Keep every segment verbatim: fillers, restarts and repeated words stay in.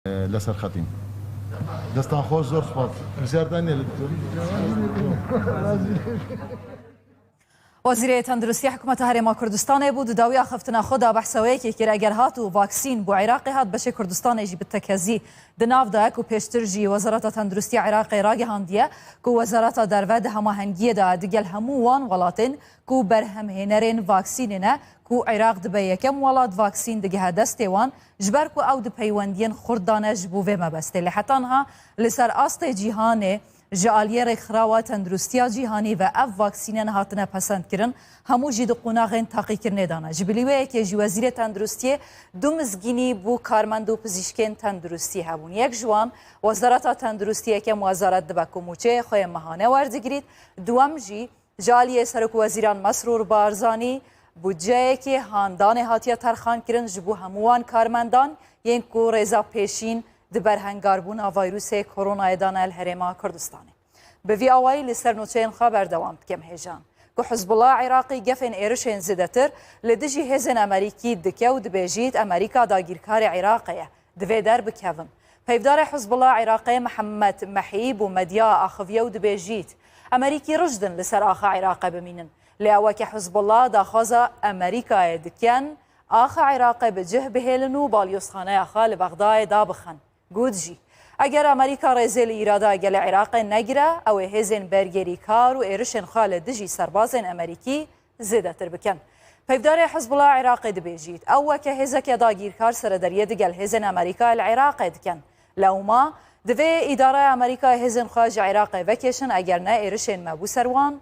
لەسەر خەتین. دەستان خۆش، زۆر سپاس. بزیار دانیێل. Wezîrê Tenduristiya Hikûmeta Herêma Kurdistanê bû, di dawiya axiftina xwe de behsa wê yekê kir, eger hat û vaksîn bo Iraqê hat, beşê Kurdistanê jî bi tekezî di nav de ye ku pêştir jî Wezareta Tenduristiya Iraqê ragihandiye ku Wezareta Derve di hemahengiyê de ye digel hemû wan welatên ku berhemhênerên vaksînê ne, ku Iraq dibe yekem welat vaksîn digihe destê wan, ji ber ku ew di peywendiyên xurt de ne ji bo vê mebestê. Lê heta niha li ser astê cîhanê ji aliyê Rêkxirawa Tenduristiya Cîhanî ve ev vaksîne nehatine pesendkirin, hemû jî di qonaxên taqîkirinê de ne. Ji bilî wê yekê jî Wezîrê Tenduristiyê du mizgînî bo karmend û pizîşkên tenduristî hebûn. Yek ji wan Wezareta Tenduristî yekem wezaret dibe ku mûçeyê xwe yê mehane werdigirît, duwem jî ji aliyê Serokwezîran Mesrûr Barzanî budceyekê handanê hatiye terxankirin ji bo hemû wan karmendan yên ku rêza pêşîn di ber hengarbûna vayrûsê koronayê de ne li Herêma Kurdistanê. Bi vî awayî li ser nûçeyên xwe berdewam dikim hêjan ku Hizbullah Iraqî gefên êrişên zêdetir li dijî hêzên Amerîkî dike û dibêjît, Amerîka dagîrkarê Iraqê ye, divê derbikevin. Peyvdarê Hizbullah Iraqê Mihemed Mehî bo medya axiviye û dibêjît, Amerîkî rijd in li ser axa Iraqê bimînin. Lê ew weke Hizbullah daxwaza Amerîkayê dikin, axa Iraqê bi cih bihêlin û balyozxaneya xwe li Bexdayê dabixin. Got jî, eger Amerîka rêzê li îrada gelê Iraqê negire, ew ê hêzên bergêrîkar û êrişên xwe li dijî serbazên Amerîkî zêdetir bikin. Peyvdarê Hizbullah Iraqê dibêjît, ew weke hêzeke dagîrkar seredariyê digel hêzên Amerîkayê li Iraqê dikin. Lewma, divê îdareya Amerîkayê hêzên xwe ji Iraqê vekêşin, eger ne êrişên me bo ser wan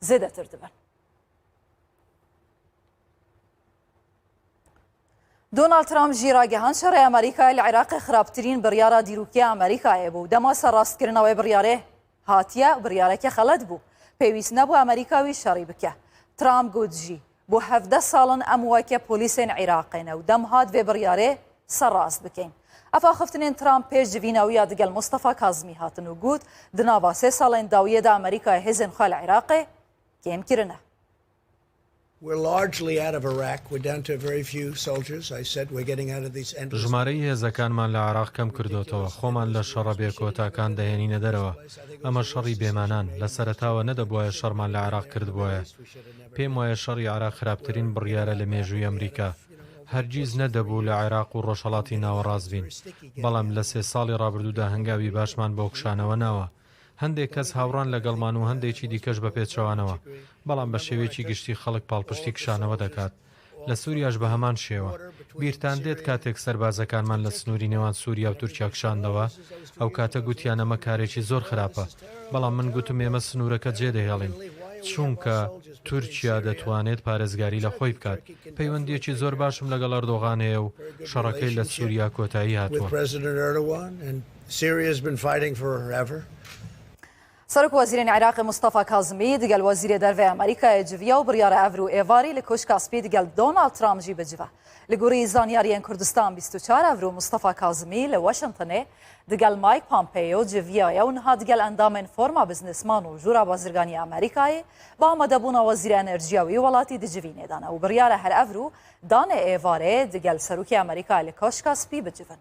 zêdetir dibin. Donald Trump jî ragihand, şerê Amerîkayê li Iraqê xirabtirîn biryara dîrokê Amerîkayê bû. Dema serrastkirina wê biryarê hatiye, biryareke xelet bû. Pêwîst nebû Amerîka wî şerî bike. Trump got jî, bo hevdeh sal in em weke polîsên Iraqê ne û dem hat vê biryarê serrast bikeyn. Ev axiftinên Trump pêş civîna wî ya digel Mustafa Kazimî hatin û got, di nava sê salên dawiyê de Amerîkayê hêzên xwe li Iraqê kêm kirine. We're largely out of Iraq. We're down to a very few soldiers. I said we're getting out of these endless ژمارەی هێزەکانمان لە عێراق کەم کردوتەوە. خۆمان لە شەڕە بێکۆتاکان دەهێنینە دەرەوە. ئەمە شەڕی بێمانان. لە سەرەتاوە نەدەبوایە شەڕمان لە عێراق کردبوایە. پێم وایە شەڕی عێراق خراپترین بڕیارە لە مێژووی ئەمریکا. هەرگیز نەدەبوو لە عێراق و ڕۆژهەڵاتی ناوەڕاست بین. بەڵام لە سێ ساڵی ڕابردوودا هەنگاوی باشمان بۆ کشانەوە ناوە. هەندێک کەس هاوڕان لەگەڵمان و هەندێکی دیکەش بە پێچەوانەوە، بەڵام بە شێوەیەکی گشتی خەڵک پاڵپشتی کشانەوە دەکات. لە سووریاش بە هەمان شێوە. بیرتان دێت کاتێک سەربازەکانمان لە سنووری نێوان سووریا و تورکیا کشاندەوە؟ ئەو کاتە گوتیان ئەمە کارێکی زۆر خراپە. بەڵام من گوتم ئێمە سنوورەکە جێدەهێڵین، چونکە تورکیا دەتوانێت پارێزگاری لە خۆی بکات. پەیوەندیەکی زۆر باشم لەگەڵ ئەردۆغان هەیە و شەڕەکەی لە سووریا کۆتایی هاتووە. With President Erdogan, and Syria has been fighting forever. سەرۆک وەزیرên Iraqê Mustafa Kazimî digel Wezîrê Derve Amerîkayê civiya û biryara evro êvarî li Koşka Spî digel Donald Trump jî bicive. Li gorî zanyariyên Kurdistan bîst û çar evro Mustafa Kazimî li Washingtonê digel Mike Pompeo civiyaye û niha digel endamên forma biznesman û jûra bazirganî ya Amerîkayê bi amadebûna Wezîrê Enerjiya wî welatî di civînê de ne û biryare her evro danê êvarê digel Serokê Amerîkayê li Koşka Spî bicivin.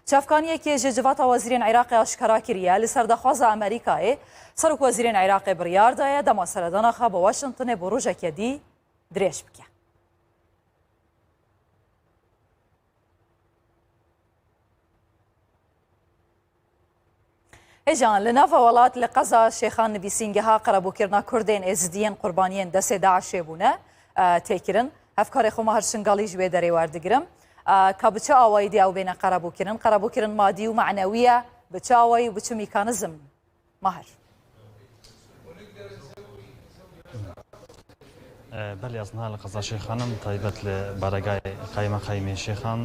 Çavkaniyekê ji Civata Wezîrên Iraqê aşkera kiriye, li ser daxwaza Amerîkayê, Serokwezîrên Iraqê biryar daye dema seredana xwe bi Washingtonê bo rojeke dî dirêj bike. Hêjan, li nava welat li qeza Şêxan nivîsîngeha qerebûkirina Kurdên Êzidiyên qurbaniyên destê DAIŞê bûne, e, tê kirin. Hevkarê xwe Mahir Şingalî ji wê derê werdigirim. E, ka bi çi awayî dê ew bêne qerebûkirin? Qerebûkirin madî û manewî ye? Bi çi awayî û bi çi mîkanizm? Mahir. E, belê, ez niha li qeza Şêxan im, taybet li baregayê Qaymeqamê Şêxan.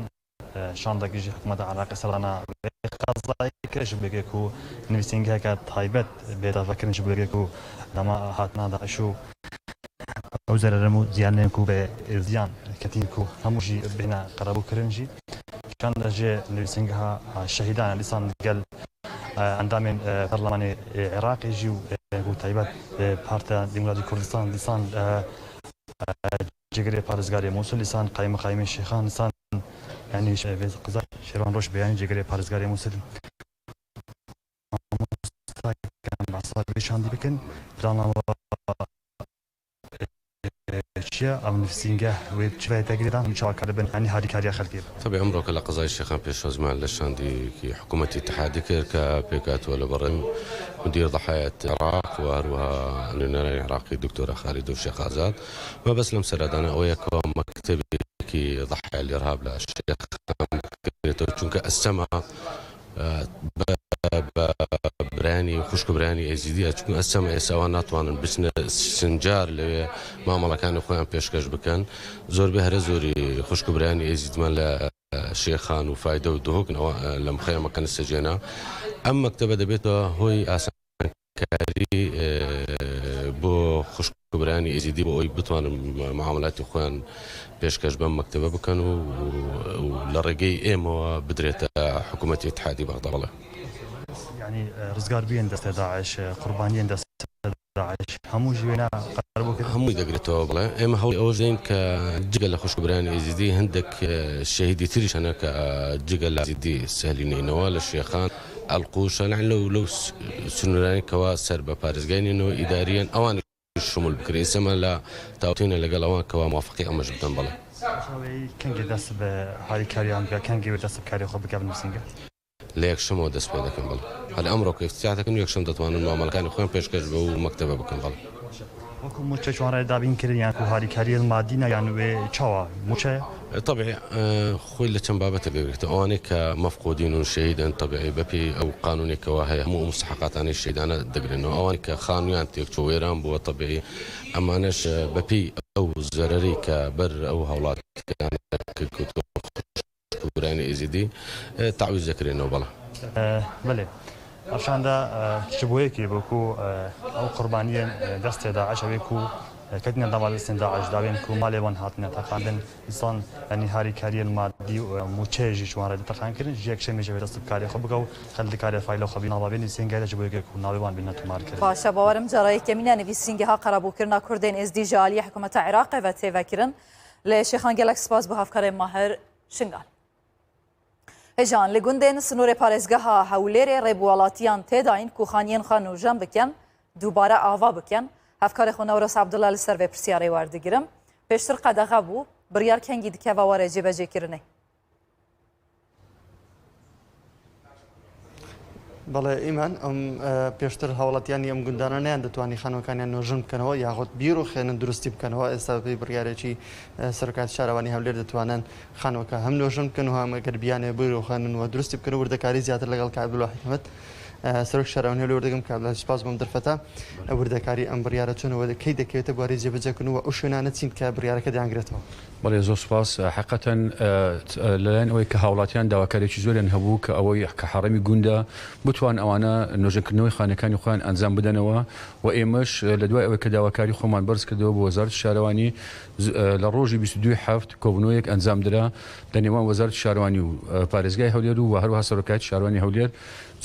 Şandekî jî hikûmeta Iraqê serdana vê qezayê kir ji bo yekê ku nivîsîngeheke taybet bê davekirin ji bo yekê ku dema hatina DAIŞ û ew zererên û ziyanên ku bi ziyan ketîn ku hemû jî bêhna qerebûkirin jî. Şanda jê nivîsîngeha şehîdan dîsan digel endamên perlemanê Iraqê jî û ku taybet Partiya Demokratîk Kurdistan dîsan Cigirê parêzgarê Mûsil, dîsan Qaymeqamê Şêxan, dîsan Yanî, e, vê qizay Şêrvan Roş be, yanî cêgirê parêzgarê Mûsil. Mamosta, em behsa vê şandî bikin. Plana we, e, çi ye? Ev nivîsînge wê çi ve têgirê dan? Çawa karibin, yanî harîkariya xelkê? Tabii, emroke li qezayê Şêxan pêşwazî me li şandîkî hikûmetê Îtihadî kir ke pêk hatiye li birê Mudîr Dehayet Iraq û her wiha nûnerên Iraqî Doktora Xalîd û Şêx Azad. Mebest lem seredana ew ye ku mektebekî Dehaya li Rihab li Şêxan kirêtewê, çunke ez çema, e, be, be birayî, xwişk û birayî Êzîdî ye, çunke ez çema êsa wan natwanin biçine sincar lê wê mamelekanê xwe yan pêşkeş bikin. Zorbê here zorî xwişk û birayî Êzîdî me li Şêxan û Fayde û Duhok ne, e, li mixeyemeke nisecêna. Em mektebe dibête hoy asankarî, e, bo xwişk û birayê Êzîdî, bo ewî bitwanin muamelatê xwe yan pêşkeş bem mektebe bikin û, û, û li rêgeyê ême bidrête hikûmetê Îtihadî Bexda. Bele. Yanî, e, rizgar bûyên destê DAIŞ, e, qurbaniyên destê DAIŞ, hemû jî wêne qerbû kirin? Hemû degirêtewê, bele. Ême hewl ew jî deyin ke cigel li xwişk û birayên Êzîdî hindek, e, şehîdî tirî hene ke, e, cigel Êzîdî sehlînîne we li Şêxan, Elqûş, yanî lew, lew s-, sinûranên ke wa ser be parêzgehên nîne we îdarî yên, ewan şimûl bikire. Êse me la tawtîne legel ewan ke wa muwafeqî em ji bidin, bele. Wê kengê dest bi harîkariyan bike, kengê wê dest bi karê xwe bike bi nivîsînge? Li yekşem we dest pê dikin, bele. Hali emro ku îftitah dikin û yekşem detwanin muamelekanê xwe yên pêşkeş be û mektebe bikin, bele. Wekî mûçe ji wan re dabîn kirin, yan ku harîkariyên madî ne, yan wê çawa? Mûçe? E, tebî, e, xwe li çend babetê vê girtin. Ewanê ke mefqûdîn û şehîd in, tebî, bepî ew qanûnê ke wa heye, hemû ew musteheqatanê şehîdane digrin. Ewanê ke xanûyan têk çû, wêran bû, tebî, emaneş, e, bepî ew zererî ke ber ew hewlatiyan kir ku Birayên Êzîdî, e, tawîz dikirin, bele. E, belê. Ev şanda, e, ji bo yekê bû ku, e, ew qurbaniyên, e, destê DAIŞ, ew ê ku, e, ketine dema destên DAIŞ, dawên ku malê wan hatine teqandin, însan, yanî harîkariyên madî û, e, mûçeyê jî ji wan re diteqan kirin, ji yekşemê jî wê dest bi karê xwe bike û xelk dikare fayla xwe bîna bavê nivîsên gere ji bo yekê ku navê wan bîne tomar kirin. Baş e, bawerim cara yekemîn e nivîsîngeha qerebûkirina Kurdên Êzdî ji aliyê hikûmeta Iraqê ve tê vekirin. Lê Şêxan, gelek spas bo hevkarê Mahir Şingal. Hêjan, li gundên sînorê parêzgeha Hewlêrê rêbûwelatiyan tê dayîn ku xaniyên xwe nûjen bikin, dubare ava bikin. Hevkarê xwe Newroz Abdullah li ser vê pirsyarê werdigirim. Pêştir qedexe bû, biryar kengî dikeve warê cêbecêkirinê? Belê, Îman, em, e, pêştir hawlatiyan em gundana neyan ditwanî xanokaniyan nûjen bikinەوە, yaxud bîr û xênin durustî bikinەوە. Êsta bi biryarêkî, e, Serokayet Şarewanî Hewlêr ditwanin xanoka hem nûjen bikin û hem eger biyanê bîr û xênin we durustî bikin û wirdekarî ziyadtir legal Kak Abdulwahîd Hemid. E, Serok Şarewanî Hewlêr werdigim Kak Abdulwahîd, spas bom derfeta. E, wirdekarî em biryara çûn û key dekevite bi warî cêbecê kirin û ew şwênane çîn ke biryareke deyan girêtەوە. بەڵێ، زۆر سوپاس. حەقەتەن، ئە، ئە، لەلایەن ئەوەی کە هاوڵاتیان داواکاریەکی زۆریان هەبوو کە ئەوەی کە حەڕەمی گوندە بتوان ئەوانە نۆژەنکردنەوەی خانەکانی خۆیان ئەنجام بدەنەوە و ئێمەش، ئە، لە دوای ئەوەی کە داواکاری خۆمان بەرز کردەوە بۆ وەزارەتی شارەوانی، ز-، ئە، لە ڕۆژی بیست و دووی حەفت کۆبوونەوەیەک ئەنجام درا لە نێوان وەزارەتی شارەوانی و، ئە، پارێزگای هەولێر و، و هەروەها سەرۆکایەتی شارەوانی هەولێر.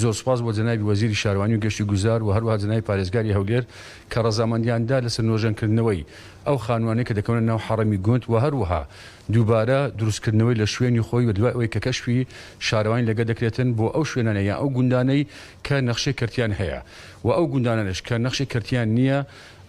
زۆر سوپاس بۆ جەنابی وەزیری شارەوانی و گەشتی گوزار و هەروەها جەنابی پارێزگاری هەولێر کە ڕەزامەندیان دا لەسەر نۆژەنکردنەوەی ئەو خانوانەی کە دەکەونە ناو حەڕەمی گوند و هەروەها دووبارە دروستکردنەوەی لە شوێنی خۆی و دوای ئەوەی کە کەشفی شارەوانی لەگەر دەکرێتن بۆ ئەو شوێنانە یا ئەو گوندانەی کە نەخشەی کەرتیان هەیە و ئەو گوندانەش کە نەخشەی کەرتیان نییە،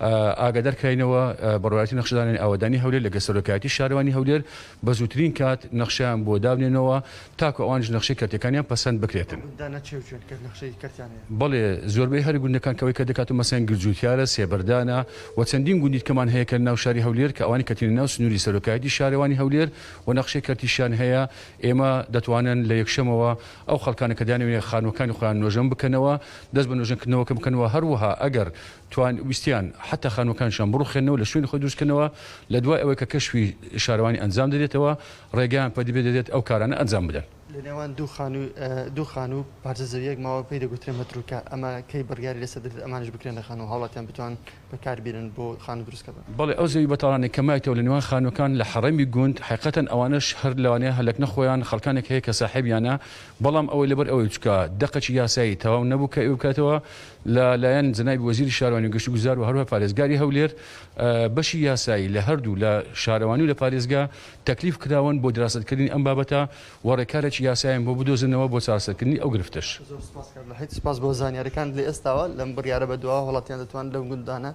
ئە، ئاگادار کراینەوە، ئە، بەڕێوەبەرایەتی نەخشەدانانی ئاوەدانی هەولێر لەگەڵ سەرۆکایەتی شارەوانی هەولێر بە زووترین کات نەخشەیان بۆ دابنێنەوە تاکو ئەوانش نەخشەی کەرتیەکانیان پەسەند بکرێتن. گوندانە چێ و چێن کرد نەخشەی کەرتیانەیە؟ بەڵێ، زۆربەی هەر گوندەکان کەوەی کە دەکاتو مەسەن گرجوتیارە، سێبەردانە و چەندین گوندی کەمان هەیە کە ناو شاری هەولێر کە ئەوانی کەتینە ناو سنووری سەرۆکایەتی شارەوانی هەولێر و نەخشەی کەرتیشیان هەیە، ئێمە دەتوانن لە یەکشەمەوە ئەو خەڵکانە کە دانەوێ خانوەکانی خۆیان نۆژەن بکەنەوە، دەست بە نۆژەنکردنەوەکە بکەنەوە. هەروەها ئەگەر توان ویستیان حتا خانوەکانشان بڕوخێنەوە لە شوێنی خۆی دروستکردنەوە، لە دوای ئەوەی کە کەشفی شارەوانی ئەنجام دەدرێتەوە، ڕێگەیان پێ دەدرێت ئەو کارانە ئەنجام بدەن. لە نێوان دوو خانوو، ئە، دوو خانوو پارچە زەویەک ماوە پێی دەگوترێ مەتروکە. ئەمە کەی بڕیاری لەسەر دەکرێت ئەمانش بکرێنە خانوو، هاوڵاتیان بتوان بەکار بێنن بۆ خانوو دروستکردن؟ بەڵێ، ئەو زەوی بەتاڵانەی کە مایتەوە لە نێوان خانووەکان لە حەڕەمی گوند، حقیقەتەن ئەوانەش هەر لەوانەیە هەلەک نەخۆیان خەڵکانێک هەیە کە ساحێبیانە، بەڵام ئەوەی لەبەر ئەوەی چکە دەقەکی یاسایی تەواو نەبوو کە ئەو بکاتەوە، لە لایەن جەنابی وەزیری شارەوانی و گەشت و گوزار و هەروە پارێزگاری هەولێر، ئە، بەشی یاسایی لە هەردوو لە شارەوانی و لە پارێزگا تەکلیف کراون بۆ دراستکردنی ئەم بابەتە و ڕێکارێکی یاسایان بۆ بدۆزنەوە بۆ چارەسەرکردنی ئەو گرفتەش. زۆر سپاس کاک لەحید، سپاس بۆ زانیاریەکان. لە ئێستاوە لەم بڕیارە بەدواوە وڵاتیان دەتوان لەم گوندانە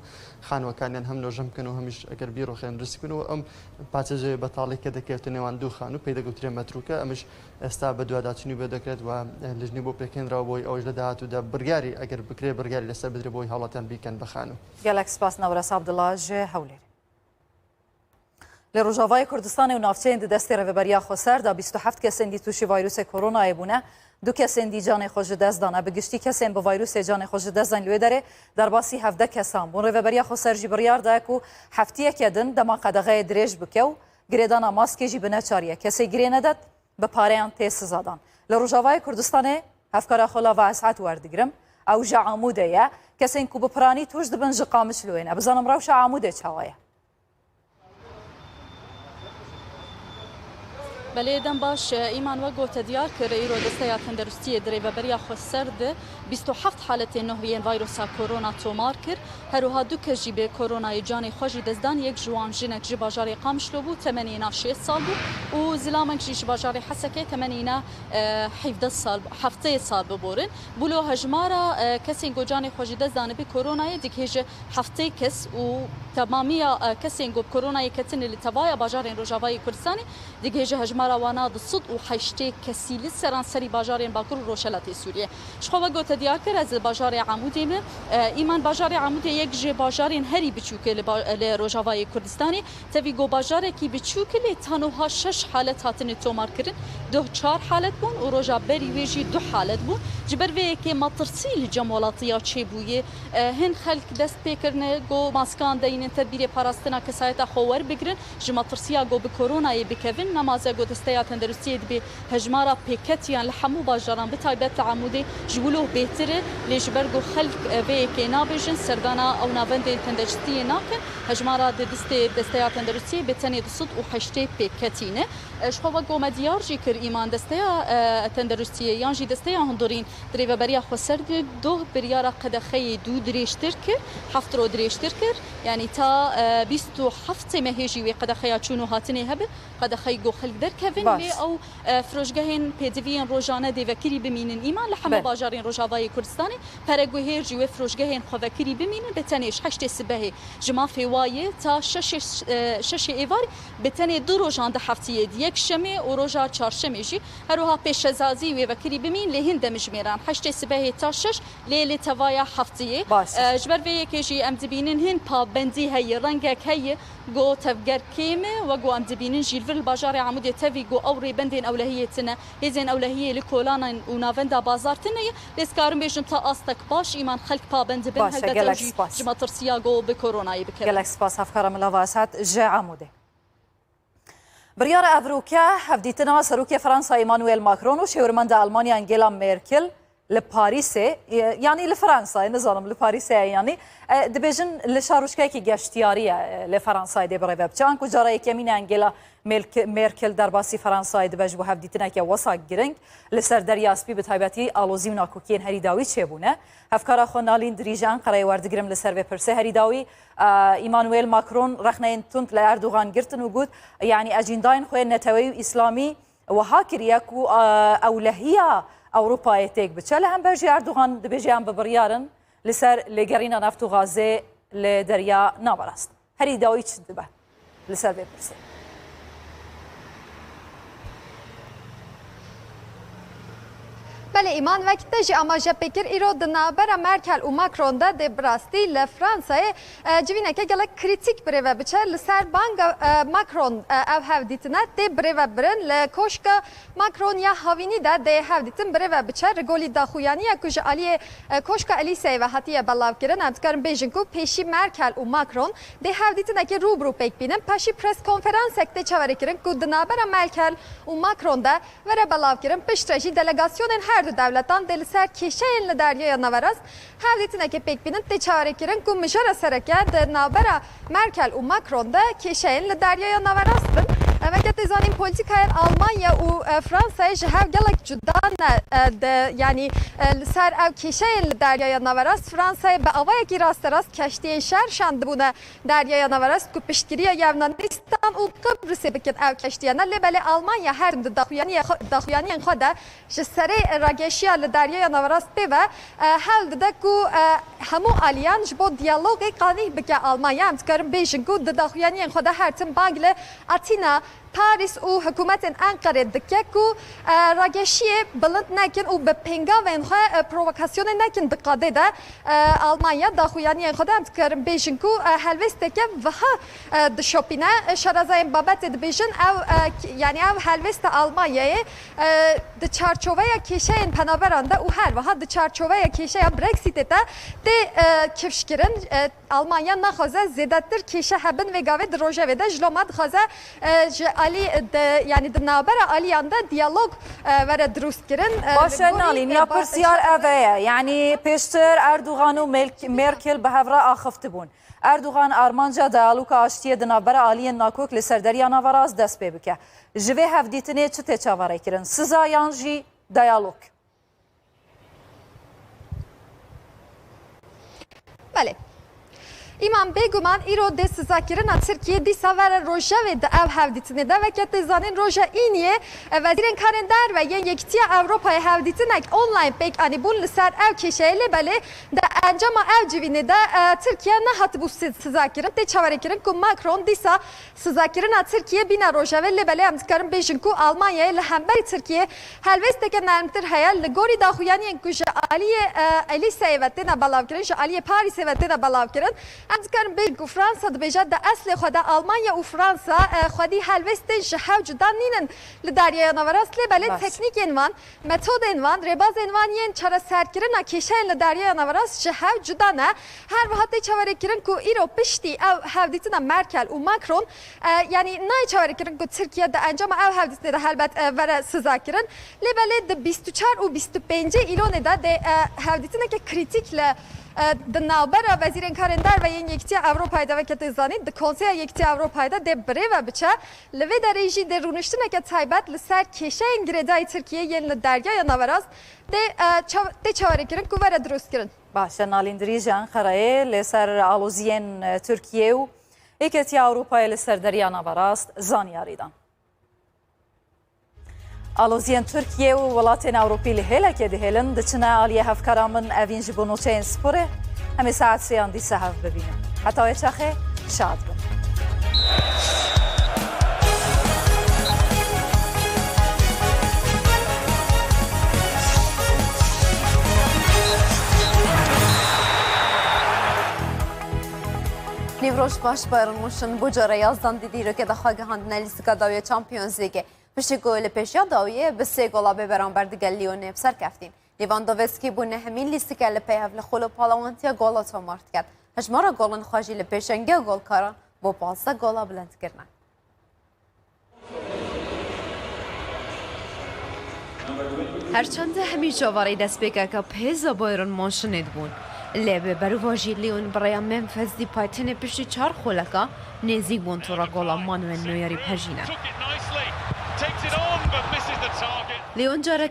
خانوەکانیان هەم نۆژەم بکەن و هەمیش ئەگەر بیرۆخێن دروستی بکەن و ئەم پارچە زەوی بەتاڵی کە دەکەوێتە نێوان دوو خانوو پێی دەگوترێ مەتروکە، ئەمیش ئێستا بەدواداچنی بۆ دەکرێت و لژنی بۆ پێکهێنراوە بۆی ئەوەش لە داهاتوودا بڕیاری ئەگەر بکرێ بڕیاری لەسەر بدرێ بۆی هاوڵاتیان بیکەن بە خانوو. Gelek spas Newres Abdullah ji Hewlêrê. Li Rojavayê Kurdistanê û navçeyên di destê Rêveberiya Xweser de bîst û heft kesên dî tûşî vayrûsê koronayê bûne, du kesên dî canê xwe ji dest dane. Bi giştî kesên bi vayrûsê canê xwe ji dest dan li wê derê derbasî hevdeh kesan bûn. Rêveberiya Xweser jî biryar daye ku heftiyeke din dema qedexeyê dirêj bike û girêdana maskê jî bi neçar ye. Kesê girê nedet, bi pareyan tê siza dan. Li Rojavayê Kurdistanê hevkara xwe Lava Es'ed werdigirim. Ew ji Amûdê ye. Kesên ku bi piranî tûş dibin ji Qamişloyê ne. Bizanim rewşa Amûdê çawa ye? Belê, dem baş. Îman, wek gote diyar kir, îro Desteya Tenderustiyê di Rêveberiya Xweser de bîst û heft haletê nuh yên vayrosa korona tomar kir. Her wiha du kes jî bi koronayê canê xwe jî dest dan, yek ji wan jinek ji bajarê Qamişlo bû, temenê îna şêst sal bû û zilamek jî ji bajarê Hesekê, temenê îna, e, hevdeh sal, heftê sal biborin. Bûlo hejmara, e, kesên ku canê xwe ji dest dane bi koronayê digihêje heftê kes û temamiya, e, kesên ku bi koronayê ketine li tevaya bajarên Rojavayê Kurdistanê digihêje hejmara wana du sed û heştê kesî li seranserî bajarên Bakur û Rojhelatê Sûriyê. Ji xwe wek gote diyar kir, ez li bajarê Amûdê me. E, Îman, bajarê Amûdê yek ji bajarên herî biçûk e li ba-, li Rojavayê Kurdistanê. Tevî ku bajarekî biçûk e, lê ta niha şeş halet hatine tomarkirin. Duh çar halet bûn û roja berî wê jî du halet bûn. Ji ber vê yekê metirsî li cem welatiya çêbûye. E, hin xelk dest pê kirine ku maskan deynin, tedbîrê parastina kesayeta xwe werbigrin. Ji metirsiya ku bi koronayê bikevin, nemaze ku Desteya Tenderustiyê dibê hejmara pêketiyan li hemû bajaran, bi taybet li Amûdê ji wilo bêtir e, lê ji ber ku xelk, e, vê yekê nabêjin, serdana ew navendên tenderustiyê nakin, hejmara di destê Desteya Tenderustiyê bi tenê du sed û heştê pêketî ne. E, ji xwe wek ku me diyar jî kir, Îman, Desteya, e, Tenderustiyê yan jî Desteya Hundirîn di Rêveberiya Xweser de doh biryara qedexeyê dû dirêjtir kir, heft roj dirêjtir kir. Yanî ta, e, bîst û heftê mehê jî wê qedexeya çûn û hatinê hebe, qedexeyê ku xelk derkevin. Baş. Lê ew, e, firojgehên pêdiviyên rojane dê vekirî bimînin, Îman, li hemû Be. bajarên Rojavayê Kurdistanê. Pereguhêr jî wê firojgehên xwe vekirî bimînin, bi tenê ji heştê sibehê ji mafê wa ye ta şeşê, e, şeşê êvarî, bi tenê du rojan di heftiyê di yek şemê û roja çarşemê jî. Her wiha pêşezazî wê vekirî bimîn, lê hin demjimêran heştê sibehê ta şeş, lê li tevaya heftiyê. Baş e. E, ji ber vê yekê jî em dibînin hin pabendî heye, rengek heye, ku tevger kêm e, wek ku em dibînin jî li vir li bajarê Amûdê tevî ku ew rêbendên ewlehiyê tine, hêzên ewlehiyê li kolanan û navenda bazar tine ye. Lê ez karim bêjim ta astek baş, Îman, xelk pabend dibin, Baş e, helbet ew gelek jî spas. ji metirsiya ku bi koronayê bikevin. Gelek spas, hevkara min Lava Esat ji Amûdê. Biryara evroke hevdîtina Serokê Fransa Emmanuel Macron û şêwirmenda Almanya Angela Merkel li Parîsê, e, yanî li Fransayê, nizanim li Parîsê ye yanî, e, dibêjin li şarûşkayekî geştiyarî ye, e, li Fransayê dê birêve biçe. Anku cara yekemîn e Angela Melk-, Merkel derbasî Fransayê dibe ji bo hevdîtineke wesa giring li ser Derya Spî, bi taybetî alozî û nakokiyên herî dawî çêbûne. Hevkara xwe Nalîn Dirîj ji Enqereyê werdigirim li ser vê pirsê. Herî dawî, e, Emmanuel Macron rexneyên tund li Erdogan girtin û got, yanî ecîndayên xwe yên neteweyî û îslamî wiha kiriye ku, e, ewlehiya Ewropayê têk biçe. Li hember jî Erdogan dibêje em bi biryar in li ser lêgerîna neft û gazê li Derya Naverast. Herî dawî çi dibe li ser vê pirsê? Belê, Îman, wek te jî amaje pê kir, îro di navbera Merkel û Macron de dê bi rastî li Fransayê, e, civîneke gelek krîtîk bi rê ve biçe. Li ser banga, e, Macron, e, ev hevdîtine tê bi rê ve birin. Li koşka Macron ya havînî de dê hevdîtin bi rê ve biçe. Rigolî daxuyaniya ku ji aliyê, e, koşka Elîseyê ve hatiye belavkirin, em dikarin bêjin ku pêşî Merkel û Macron dê hevdîtinekê rû bi rû pêk bînin. Paşî pres konferansek tê çaverêkirin ku di navbera Merkel û Macron de were belavkirin. Piştre jî delegasyonên her du dewletan dê li ser kêşeyên li Deryaya Naverast hevdîtinekê pêk bînin. Tê çaverêkirin ku mijara sereke di navbera Merkel û Macron de kêşeyên li Deryaya Naverast bin. E, weke tê zanîn, polîtîkayên Almanya û, e, Fransayê ji hev gelek cuda ne. E, de, yanî, e, li ser ev kêşeyên li Deryaya Naverast, Fransayê bi awayekî rasterast keştiyên şer şandibûne Deryaya Naverast ku piştgiriya Yevnanîstan û Qibrisê bikin ev keştiyane. Lê belê Almanya her tim di daxuyaniyê xwe, daxuyaniyên xwe de ji serê rageşiya li Deryaya Naverast pê ve, e, hewl dide ku, e, hemû aliyan ji bo diyalogê qanîh bike Almanya. Em dikarin bêjin ku di daxuyaniyên xwe de her tim bang li Atîna, Parîs û hikûmetên Enqerê dike ku, e, rageşiyê bilind nekin û bi pêngavên xwe, e, provokasyonê nekin. Di qadê de, e, Almanya daxuyaniyên xwe de, em dikarin bêjin ku, e, helwêsteke wiha, e, dişopîne. E, şarazayên babetê dibêjin ew, e, k-, yanî ev helwêsta Almanyayê, e, di çarçoveya kêşeyên penaberan de û her wiha di çarçoveya kêşeya Brexitê de tê, e, kifşkirin. E, Almanya naxwaze zêdetir kêşe hebin, vê gavê di rojevê de ji loma dixwaze, e, ji alî de, yanî di navbera aliyan de diyalog, e, were dirûstkirin. E, Baş e, li gorî, Nalîn, e, ya ba-, pirsiyar ev e ye. Yanî pêştir Erdogan û Melk-, Merkel bi hev re axiftibûn. Erdogan armanca diyaloga aştiyê di navbera aliyên nakok li ser Derya Naverast dest pê bike. Ji vê hevdîtinê çi tê çaverêkirin? Siza yan jî diyalog? Belê. Îman, bêguman îro dê sizakirina Tirkiyê dîsa were rojevê di ev hevdîtinê de. Weke tê zanîn, roja Îniyê, e, wezîrên karên derve yên Yekîtiya Ewropayê hevdîtinek online pêk anîbûn li ser ev kêşeyê, lê belê di encama ev civînê de, e, Tirkiye nehatibû si-, sizakirin. Tê çaverêkirin ku Macron dîsa sizakirina Tirkiyê bîne rojevê, lê belê em dikarin bêjin ku Almanyayê li hemberî Tirkiyê helwêsteke nermtir heye. Li gorî daxuyaniyên ku ji aliyê, e, Elîseyê ve têne belavkirin, ji aliyê Parîsê ve têne belavkirin, em dikarin bêjin ku Fransa dibêje di eslê xwe de Almanya û Fransa, e, xwedî helwêstên ji hev cuda nînin li Deryaya Naverast, lê belê Baş. teknîkên van, metodên van, rêbazên van yên çareserkirina kêşeyên li Deryaya Naverast ji hev cuda ne. Her wiha tê çaverêkirin ku îro piştî ew hevdîtina Merkel û Macron, e, yanî nayê çaverêkirin ku Tirkiye di encama ew hevdîtinê de helbet, e, were sizakirin. Lê belê di bîst û çar û bîst û pêncê Îlonê de dê, e, hevdîtineke krîtîk li, e, di navbera wezîrên karên derve yên Yekîtiya Ewropayê de, weke tê zanîn, di Konseya Yekîtiya Ewropayê de dê bi rê ve biçe. Li vê derê jî dê rûniştineke taybet li ser kêşeyên girêdayî Tirkiyê yên li Deryaya Naverast dê, e, çav-, tê çaverêkirin ku were dirûstkirin. Baş e, Nalîn Dirîj ji Enqereyê li ser aloziyên, e, Tirkiye û Yekîtiya Ewropayê li ser Derya Naverast zanyarî dan. Aloziyên Tirkiye û welatên Ewropî li hêlekê dihêlin, diçine aliyê hevkara min, evîn ji bo nûçeyên sporê. Em ê saet sêyan dîsa hev bibînin. Heta wê çaxê şad bin. Nîvroş baş, Bayern München bo cara yazdan di dîrokê de xwe gihandine lîstika dawî ya Champions Leagueê. Piştî ku li pêşiya dawiyê bi sê gola bêberamber digel Lyonê bi ser keftîn, Lewandowski bo nehemîn lîstike li pey hev li xwe li palawantiya gola tomar diket. Hejmara golan xwe jî li pêşengiya golkaran bo pazdeh gola bilind kirine. Her çend hemî çavarê destpêkeke bi hêza Bayern Münchenê dibûn, lê bi berovajî Lyon bi rêya Memphis Depay tenê piştî çar xoleka nêzîk bûn tora gola Manuel Neuerî pejîne. Lyon carek